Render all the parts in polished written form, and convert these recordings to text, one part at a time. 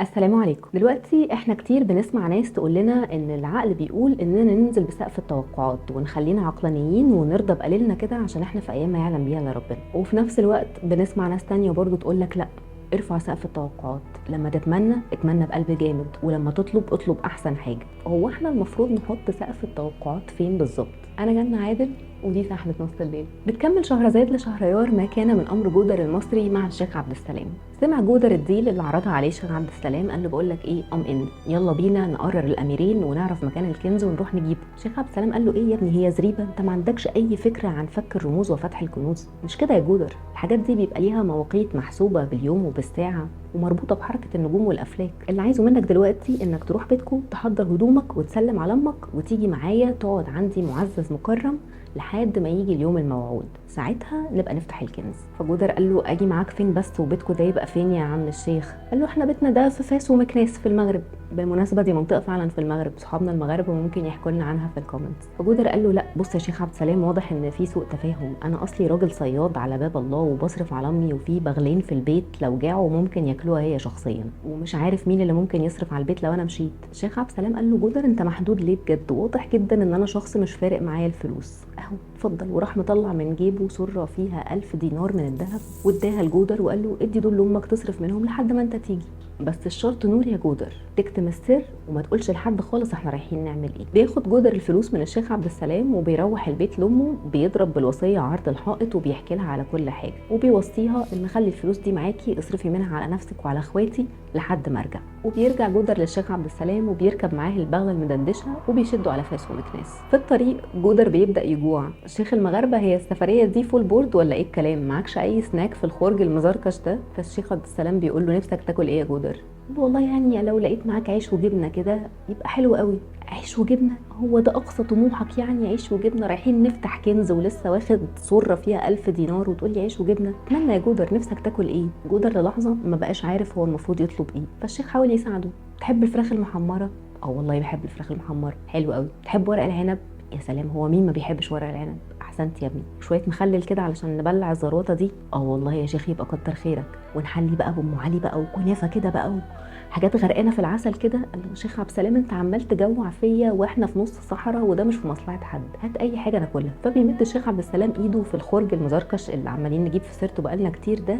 السلام عليكم. دلوقتي احنا كتير بنسمع ناس تقول لنا ان العقل بيقول اننا ننزل بسقف التوقعات ونخلينا عقلانيين ونرضى بقليلنا كده عشان احنا في ايام ما يعلم بيها الا ربنا، وفي نفس الوقت بنسمع ناس تانية برضو تقول لك لا، ارفع سقف التوقعات، لما تتمنى اتمنى بقلب جامد، ولما تطلب اطلب احسن حاجة. هو احنا المفروض نحط سقف التوقعات فين بالظبط؟ انا جنة عادل ودي سحلة نص الليل. بتكمل شهرزاد لشهريار ما كان من امر جودر المصري مع الشيخ عبد السلام. سمع جودر ال deal اللي عرضها عليه الشيخ عبد السلام، قال له بقول لك ايه، I'm in، يلا بينا نقرر الاميرين ونعرف مكان الكنز ونروح نجيبه. الشيخ عبد السلام قال له ايه يا ابني، هي زريبه؟ انت ما عندكش اي فكرة عن فك الرموز وفتح الكنوز؟ مش كده يا جودر، الحاجات دي بيبقى ليها مواقيت محسوبة باليوم وبالساعه ومربوطه بحركة النجوم والافلاك. اللي عايزه منك دلوقتي انك تروح بيتكم تحضر هدومك وتسلم على امك وتيجي معايا تقعد عندي معزز مكرم لحد ما يجي اليوم الموعود، ساعتها نبقى نفتح الكنز. فجودر قال له اجي معاك فين بس، وبيتكو ده يبقى فين يا عم الشيخ؟ قال له احنا بيتنا ده في فاس ومكناس في المغرب. بالمناسبة دي منطقة فعلا في المغرب، صحابنا المغاربة ممكن يحكوا لنا عنها في ال comments. فجودر قال له لا بص يا شيخ عبد السلام، واضح ان في سوء تفاهم، انا اصلي راجل صياد على باب الله وبصرف على امي، وفي بغلين في البيت لو جاعوا ممكن ياكلوها هي شخصيا، ومش عارف مين اللي ممكن يصرف على البيت لو انا مشيت. الشيخ عبد السلام قال له جودر انت محدود ليه بجد؟ واضح جدا ان انا شخص مش فارق معايا الفلوس، اهو اتفضل. وراح مطلع من جيبه سره فيها 1000 دينار من الذهب واداها لجودر وقال له ادي دول لامك تصرف منهم لحد ما انت تيجي، بس الشرط نور يا جودر تكتم السر وما تقولش لحد خالص احنا رايحين نعمل ايه. بياخد جودر الفلوس من الشيخ عبد السلام وبيروح البيت لامه، بيضرب بالوصية عرض الحائط وبيحكي لها على كل حاجة، وبيوصيها ان خلي الفلوس دي معاكي اصرفي منها على نفسك وعلى اخواتي لحد ما ارجع. وبيرجع جودر للشيخ عبد السلام وبيركب معاه البغلة المدندشه وبيشدوا على فاس ومكناس. في الطريق جودر بيبدا يجوع. الشيخ المغاربة هي السفرية دي full board ولا ايه الكلام؟ معكش اي سناك في الخرج المزركش ده؟ فالشيخ عبد السلام بيقول له نفسك تاكل ايه يا جودر؟ والله يعني لو لقيت معاك عيش وجبنه كده يبقى حلو قوي. عيش وجبنه؟ هو ده اقصى طموحك يعني؟ عيش وجبنه؟ رايحين نفتح كنز ولسه واخد صره فيها 1000 دينار وتقول لي عيش وجبنه؟ اتمنى يا جودر، نفسك تاكل ايه؟ جودر للحظة ما بقاش عارف هو المفروض يطلب ايه، فالشيخ حاول يساعده. تحب الفراخ المحمره؟ اه والله بحب الفراخ المحمره. حلو قوي. تحب ورق العنب؟ يا سلام، هو مين ما بيحبش ورق العنب؟ احسنت يا ابني. شوية مخلل كده علشان نبلع الزروطه دي؟ اه والله يا شيخ يبقى كتر خيرك. ونحلي بقى بام علي بقى وكنافه كده بقى وحاجات غرقانة في العسل كده. قال له شيخ عبد السلام انت عمال تجوع فيا واحنا في نص الصحراء وده مش في مصلحة حد، هات اي حاجة ناكلها. فبيمد الشيخ عبد السلام ايده في الخرج المزركش اللي عمالين نجيب في سيرته بقالنا كتير ده،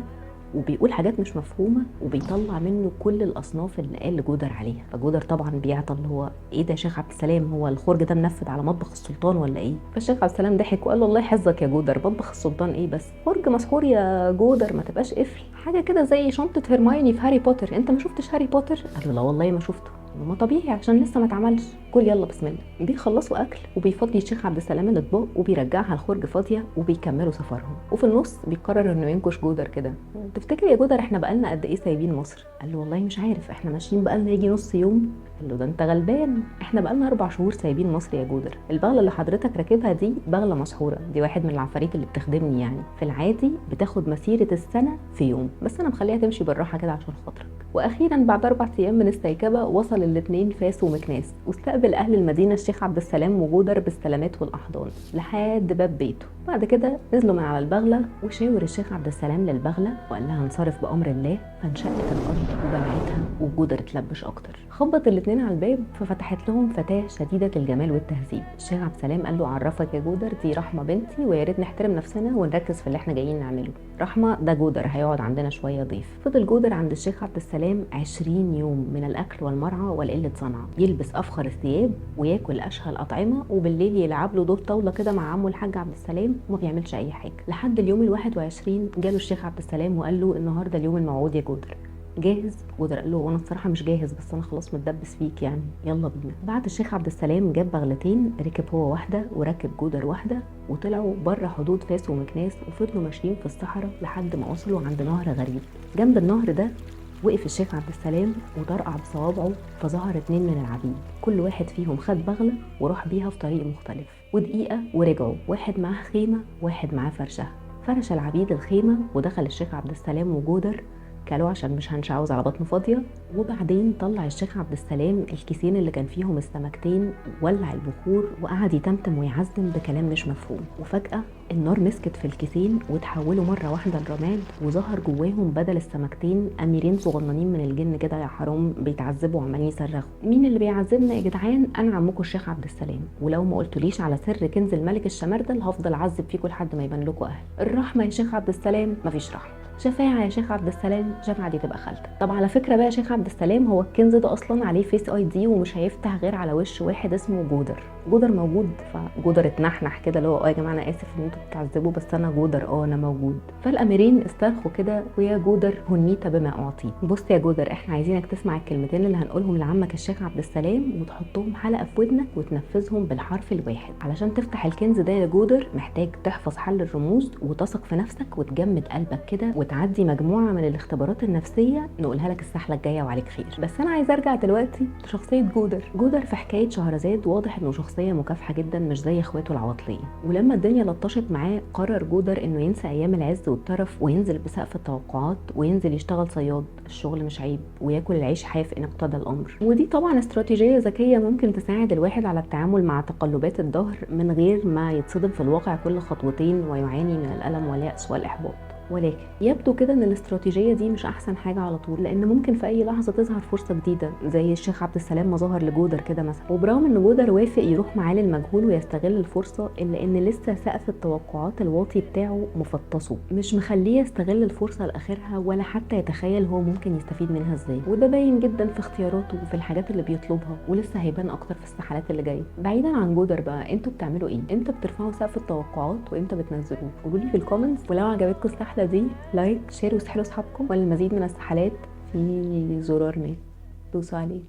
وبيقول حاجات مش مفهومه وبيطلع منه كل الاصناف اللي قال لجودر عليها. فجودر طبعا بيعطل، هو ايه ده يا شيخ عبد السلام، هو الخرج ده منفذ على مطبخ السلطان ولا ايه؟ فالشيخ عبد السلام ضحك وقال له الله يحفظك يا جودر، مطبخ السلطان ايه بس، خرج مسحور يا جودر، ما تبقاش قفل، حاجة كده زي شنطه هرمايوني في هاري بوتر، انت ما شفتش هاري بوتر؟ قال له لا والله ما شفته. ما طبيعي عشان لسه ما اتعملش، كل يلا بسم الله. بيخلصوا اكل وبيفضي الشيخ عبد السلام الاطباق وبيرجعها الخرج فاضية وبيكملوا سفرهم. وفي النص بيقرر انه ينكش جودر كده، تفتكر يا جودر احنا بقالنا قد ايه سايبين مصر؟ قال له والله مش عارف، احنا ماشيين بقالنا يجي نص يوم. قال له ده انت غلبان، احنا بقالنا 4 شهور سايبين مصر يا جودر. البغلة اللي حضرتك راكبها دي بغلة مسحوره، دي واحد من العفاريت اللي بتخدمني يعني، في العادي بتاخد مسيره السنة في يوم، بس انا مخليها تمشي بالراحة كده عشان خاطرك. واخيرا بعد 4 ايام من السيكبه وصل الاثنين فاس ومكناس، واستقبل اهل المدينة الشيخ عبد السلام وجودر بالسلامات والاحضان لحد باب بيته. بعد كده نزلوا من على البغلة وشاور الشيخ عبد السلام للبغله وقال لها انصرف بامر الله، فانشقت الارض وبلعتها وجودر اتلبش اكتر. خبط الاثنين على الباب ففتحت لهم فتاة شديدة الجمال والتهذيب. الشيخ عبد السلام قال له اعرفك يا جودر، دي رحمه بنتي، ويا ريت نحترم نفسنا ونركز في اللي احنا جايين نعمله. رحمه ده جودر هيقعد عندنا شوية ضيف. فضل جودر عند الشيخ عبد السلام 20 يوم من الاكل والمرعى والقلة صنعه، يلبس افخر الثياب وياكل اشهى الاطعمة، وبالليل يلعب له دور طاولة كده مع عمه الحاج عبد السلام وما بيعملش اي حاجة. لحد اليوم ال21 جاله الشيخ عبد السلام وقال له النهارده اليوم الموعود يا جودر، جاهز؟ جودر قال له انا الصراحة مش جاهز، بس انا خلاص متدبس فيك يعني، يلا بينا. بعد الشيخ عبد السلام جاب بغلتين، ركب هو واحدة وركب جودر واحدة، وطلعوا بره حدود فاس ومكناس وفضلوا ماشيين في الصحراء لحد ما وصلوا عند نهر غريب. جنب النهر ده وقف الشيخ عبد السلام وطرقع بصوابعه، فظهر 2 من العبيد، كل واحد فيهم خد بغلة وراح بيها في طريق مختلف، ودقيقة ورجعوا، واحد معاه خيمة واحد معاه فرشها. فرش العبيد الخيمة ودخل الشيخ عبد السلام وجودر، كلوا عشان مش هنشعوز على بطن فاضية. وبعدين طلع الشيخ عبد السلام الكيسين اللي كان فيهم السمكتين، وولع البخور وقعد يتمتم ويعزم بكلام مش مفهوم. وفجأة النار مسكت في الكيسين وتحولوا مرة واحدة لرماد، وظهر جواهم بدل السمكتين اميرين صغننين من الجن كده يا حرام، بيتعذبوا وعمالين يصرخوا. مين اللي بيعذبنا يا جدعان؟ انا عمكم الشيخ عبد السلام، ولو ما قلتوليش على سر كنز الملك الشمردل هفضل اعذب فيكم لحد ما يبان لكم اهل. الرحمة يا شيخ عبد السلام؟ مفيش رحمه. شفاعة يا شيخ عبد السلام؟ شفاعة دي تبقى خالتك. طب على فكرة بقى يا شيخ عبد السلام، هو الكنز ده اصلا عليه Face ID ومش هيفتح غير على وش واحد اسمه جودر. جودر موجود؟ فجودر اتنحنح كده اللي هو يا جماعة انا اسف ان انتوا بتعذبوا، بس انا جودر، انا موجود. فالاميرين استرخوا كده، ويا جودر هنيت بما اعطيت. بص يا جودر، احنا عايزينك تسمع الكلمتين اللي هنقولهم لعمك الشيخ عبد السلام وتحطهم حلقة في ودنك وتنفذهم بالحرف الواحد. علشان تفتح الكنز ده يا جودر محتاج تحفظ حل الرموز وتثق في نفسك وتجمد قلبك كده وتعدي مجموعة من الاختبارات النفسية نقولها لك السحله الجاية وعليك خير. بس انا عايزه ارجع دلوقتي لشخصية جودر. جودر في حكاية شهرزاد واضح انه شخصية مكافحة جدا، مش زي اخواته العواطليه. ولما الدنيا لطشت معاه قرر جودر انه ينسى ايام العز والترف وينزل بسقف التوقعات وينزل يشتغل صياد، الشغل مش عيب، وياكل العيش حاف ان اقتضى الامر. ودي طبعا استراتيجية ذكية ممكن تساعد الواحد على التعامل مع تقلبات الدهر من غير ما يتصدم في الواقع كل خطوتين ويعاني من الالم واليأس والاحباط. ولكن يبدو كده ان الاستراتيجية دي مش احسن حاجة على طول، لان ممكن في اي لحظة تظهر فرصة جديدة زي الشيخ عبد السلام ما ظهر لجودر كده مثلا. وبرغم ان جودر وافق يروح معاه للمجهول ويستغل الفرصة، الا ان لسه سقف التوقعات الواطي بتاعه مفطسه، مش مخليه يستغل الفرصة لاخرها ولا حتى يتخيل هو ممكن يستفيد منها ازاي. وده باين جدا في اختياراته وفي الحاجات اللي بيطلبها، ولسه هيبان اكتر في السحلات اللي جاية. بعيدا عن جودر بقى، انتوا بتعملوا ايه؟ امتى بترفعوا سقف التوقعات وامتى بتنزلوه؟ قولوا لي في ال comments. ولو عجبتكم السحله دي like share وسحلوا اصحابكم، وللمزيد من السحلات في زرار ما دوسوا عليه.